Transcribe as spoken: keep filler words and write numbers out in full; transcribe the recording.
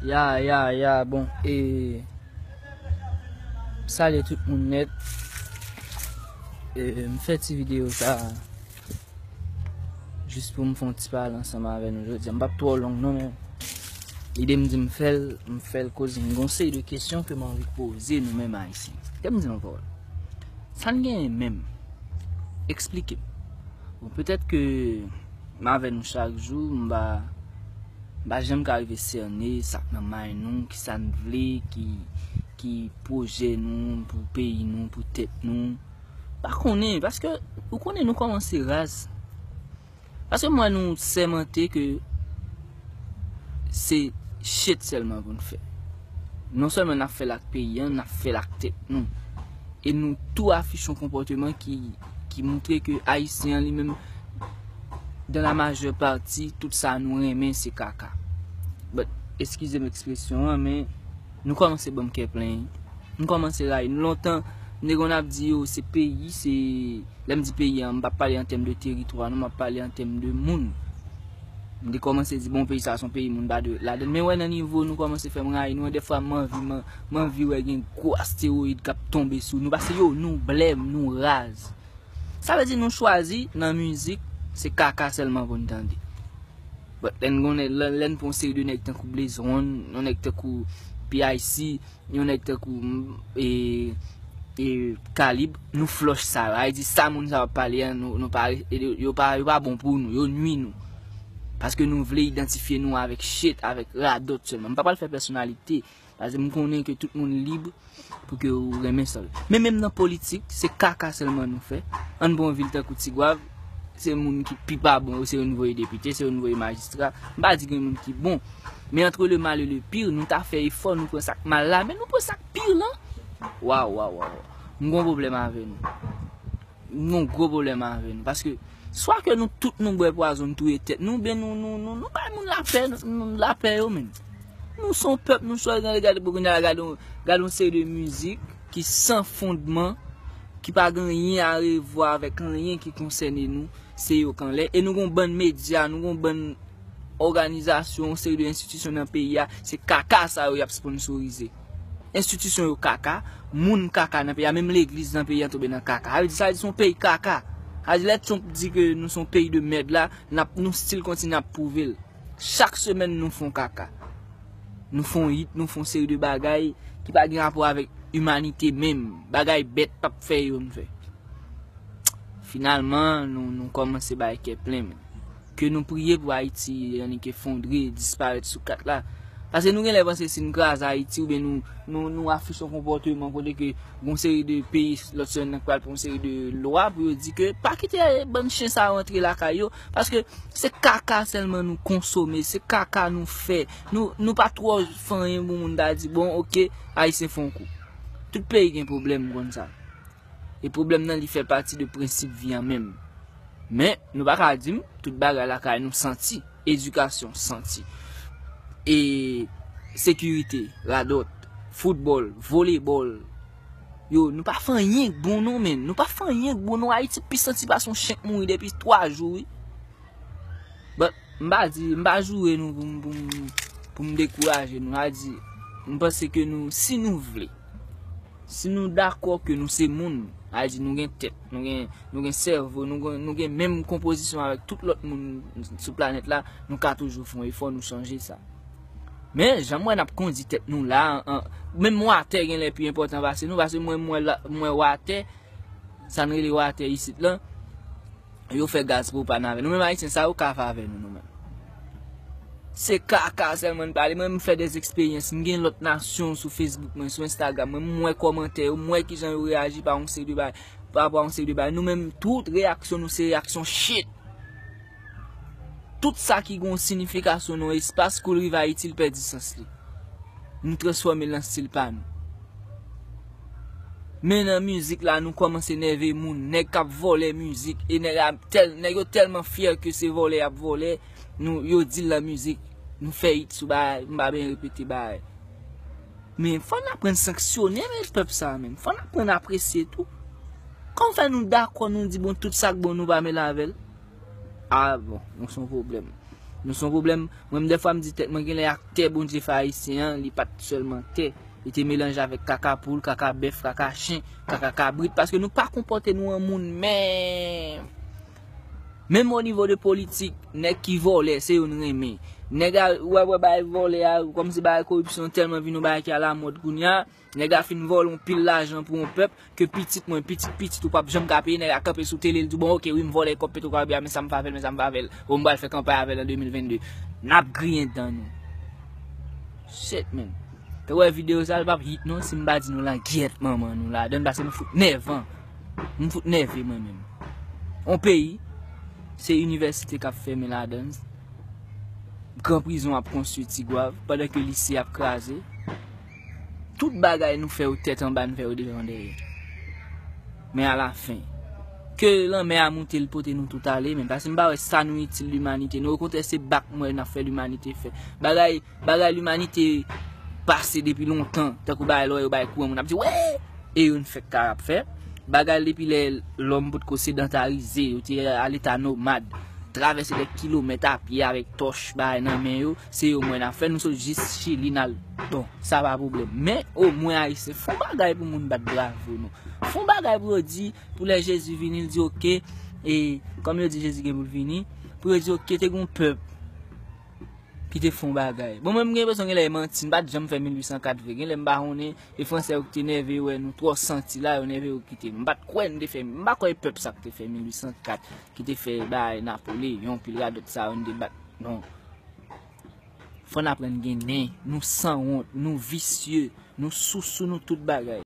Ya, ya, ya, bon, e, salye tout moun nèt. E, m fè ti videyo sa jis pou m fè yon ti pale ansanm avè nou jodi a. M p ap twò long non, men lide m di m fè l, m fè l koz m gon seri de kesyon ke m anvi poze nou menm Ayisyen. Kè m di nou pawòl. Sa n genyen menm? Eksplike m. Bon, petèt ke m avè nou chak jou, m pa, m pa janm ka rive sène sa k nan may nou, ki sa n vle, ki, ki pwojè nou pou peyi nou, pou tèt nou. Pa konnen, paske ou konnen nou kòmanse raz. Paske m wè nou sèmante ke se shit sèlman pou n fè. Non sèlman n ap fè l ak peyi a, n ap fè l ak tèt nou. E nou tou afiche yon konpòteman ki, ki montre ke Ayisyen an li menm, dans la majeure partie, tout sa nou renmen se kaka. But, eskize m ekspresyon an, men nou kòmanse ban m kè plen. Nou kòmanse rayi nou. Lontan, m te konn ap di yo, se peyi, se, lè m di peyi a, m p ap pale an tèm de teritwa, non, m ap pale an tèm de moun. M te kòmanse di, bon, peyi sa a se yon peyi moun pa dwe ret ladan l. Men wè nan nivo nou kòmanse fè m rayi nou an, dèfwa m anvi, m, m anvi wè gen gwo astewoyid k ap tonbe sou nou, paske yo, nou blèm, nou raz. Sa vle di nou chwazi nan mizik, se kaka sèlman pou n tande. But lè n gon, lè, lè n pran yon seri de nèg tankou Blaze One, yon nèg tankou P I C, yon nèg tankou, mm, e, e, Kalib, nou flòch sa yo. Sa vle di sa moun sa yo ap pale a, nou, nou pa, e, yo, yo pa, yo pa bon pou nou, yo nwi nou. Paske nou vle idantifye nou avèk shit, avèk radòt sèlman. M pa pral fè pèsonalite, paske m konnen ke tout moun lib pou ke ou renmen sa w. Men menm nan politik, se kaka sèlman nou fè. Ann pran yon vil tankou Tigwav, se moun ki pi pa bon yo, se yo n voye depite, se yo n voye majistra. M pa di gen moun ki bon. Men entre le mal et le pire, nou ta fè efò, nou pran sa k mal la, men nou pran sa k pi lan. Waw, waw, waw, waw. M gon pwoblèm avè nou. M gon gwo pwoblèm avè nou. Paske, swa ke nou tout nou bwè pwazon, nou touye tèt nou, oubyen nou, nou, nou, nou bay moun lapè, nou, nou lapè yo menm. Nou se yon pèp, nou chwazi nan gade pou kounye a, gade yon, gade yon seri de mizik ki san fondman, ki pa gen anyen a revwa avèk anyen ki konsène nou, se yo k anlè. E nou gon bann medya, nou gon bann òganizasyon, yon seri de enstitisyon nan peyi a, se kaka sa yo y ap sponsorize. Enstitisyon yo kaka, moun kaka nan peyi a, menm legliz nan peyi a tonbe nan kaka. Sa vle di, sa vle di se yon peyi kaka. Sa vle di lè Trump di ke nou se yon peyi de mèd la, n ap, nou still kontinye ap pwouve l. Chak semèn nou fè yon kaka. Nou fè yon hit, nou fè yon seri de bagay ki pa gen rapò avèk imanite menm. Bagay bèt p ap fè yo n fè. Finalman, nou, nou kòmanse bay kè plen, men. Ke nou priye pou Ayiti, annik efondre, disparèt sou kat la. Paske nou genlè panse si n kraze Ayiti, oubyen nou, nou, nou afiche yon konpòteman kote ke gon seri de peyi lòt sèn nan pral pran yon seri de lwa pou yo di ke pa kite bann chen sa yo antre lakay yo, paske se kaka sèlman nou konsome, se kaka nou fè. Nou, nou pa twò fè anyen pou moun ta di, bon, oke, Ayisyen fè yon kou. Tout peyi gen pwoblèm, m konn sa. E pwoblèm nan, li fè pati de prensip vi an menm. Men, nou pa ka di m, tout bagay lakay nou santi. Edikasyon santi. E sekirite, radòt, foutbòl, volebòl. Yo, nou pa fè anyen k bon non, menn. Nou pa fè anyen k bon non. Ayiti pi santi pase yon chen k mouri depi twa jou, wi. But, m pa di, m pa joure nou pou m, pou m, pou m dekouraje nou. M pa di, m panse ke nou, si nou vle, si nou dakò ke nou se moun, sa vle di nou gen tèt, nou gen, nou gen sèvo, nou gen, nou gen menm konpozisyon avèk tout lòt moun sou planèt la, nou ka toujou fè yon efò, nou chanje sa. Men, jan m wè n ap kondi tèt nou la, an, menm watè genlè pi enpòtan pase nou, paske mwen, mwen la, mwen watè, sa n rele watè isit lan, yo fè gaz pwopàn avè nou. Menm Ayisyen sa yo ka fè avè nou, nou menm. Se kaka sèlman n pale. Mwen, m fè dè eksperyans. M gen lòt nasyon sou Facebook mwen, sou Instagram mwen. M wè kòmantè yo, m wè kijan yo reyaji pa yon seri de bagay, pa rapò a yon seri de bagay. Nou menm, tout reyaksyon nou, se reyaksyon shit. Tout sa ki gen yon siyifikasyon nan yon espas, kou l rive Ayiti, l pèdi sans li. Nou transfòme l an stil pa nou. Men nan mizik la, nou kòmanse nève moun. Nèg k ap vòlè mizik. E nèg la tèl, nèg yo tèlman fyè ke se vòlè y ap vòlè. Nou, yo di l nan mizik. Nou fè hit sou bagay. M pa bezwen repete bagay. Men fò n aprann sanksyone, men pèp sa, men. Fò n aprann apresye tou. Kòman fè nou dakò, nou di, bon, tout sa k bon, nou pa mele avè l? Ah bon, nou se yon pwoblèm. Nou se yon pwoblèm. Mwen menm, dèfwa, m di tèt mwen, genlè ak tè Bondye fè Ayisyen an, li pa t sèlman tè. Li te melanje avèk kaka poul, kaka bèf, kaka chen, kaka kabrit, paske nou pa konpòte nou an moun menm. Menm o nivo de politik, nèg ki vòlè, se yo n renmen. Nèg a, ou wè, wè bagay vòlè a, kòmsi bagay koripsyon tèlman vin yon bagay ki alamòd kounye a, nèg la fin vòlè yon pil lajan pou yon pèp, ke pitit mwen, pitit pitit ou p ap janm ka peye, nèg la kanpe sou tele, l di, bon, oke, wi, m vòlè kòb Petro Caribe a, men sa m fè avè l, men sa m fè avè l. O, m pral fè kanpay avè l an de mil vennde. N ap griyen dan nou. Shit, man. Te wè videyo sa, l p ap hit non, si m pa di nou langyèt manman nou ladann, paske m fout nèvan. M fout nève mwen menm. On peyi, se inivèsite k ap fèmen ladann, gran prizon ap konstwi Tigwav, pandan ke lise ap kraze. Tout bagay nou fè yo tèt anba, nou fè yo devan dèyè. Men alafen, ke lanmè a moute, l pote nou tout ale, men paske m pa wè sa nou itil limanite. Nou, okontrè, se bak m wè n ap fè limanite fè. Bagay, bagay limanite pase depi lontan, tankou bagay lè yo bay kouran, moun ap di, wè! E yo n fèk ka ap fè. Bagay depi lè lòm potko sedantarize, yo te a leta nomad, travèse dè kilomèt a pye avèk tòch bagay nan men yo, se yo m wè n ap fè. Nou sot jis Chili n al, bon, sa pa pwoblèm. Men omwen Ayisyen, fè yon bagay pou moun bat bravo nou. Fè yon bagay pou yo di, pou lè Jezi vini, l di, oke, e kòm yo di Jezi gen pou l vini, pou yo di, oke, te gen yon pèp ki te fè yon bagay. Bon, mwen, m gen enpresyon genlè e manti, m pa t janm fè mil uit san kat vre. Genlè m pa konnen, e fransè yo ki te nève yo, wè nou twò santi la, yo nève yo kite nou. M pa t kwè n te fè, m pa kwè e pèp sa ki te fè mil uit san kat, ki te fè bagay Napoleyon, pil radòt sa yo n te bat. Non. Fò n aprann gen nen, nou sanwont, nou visye, nou sousou, nou tout bagay.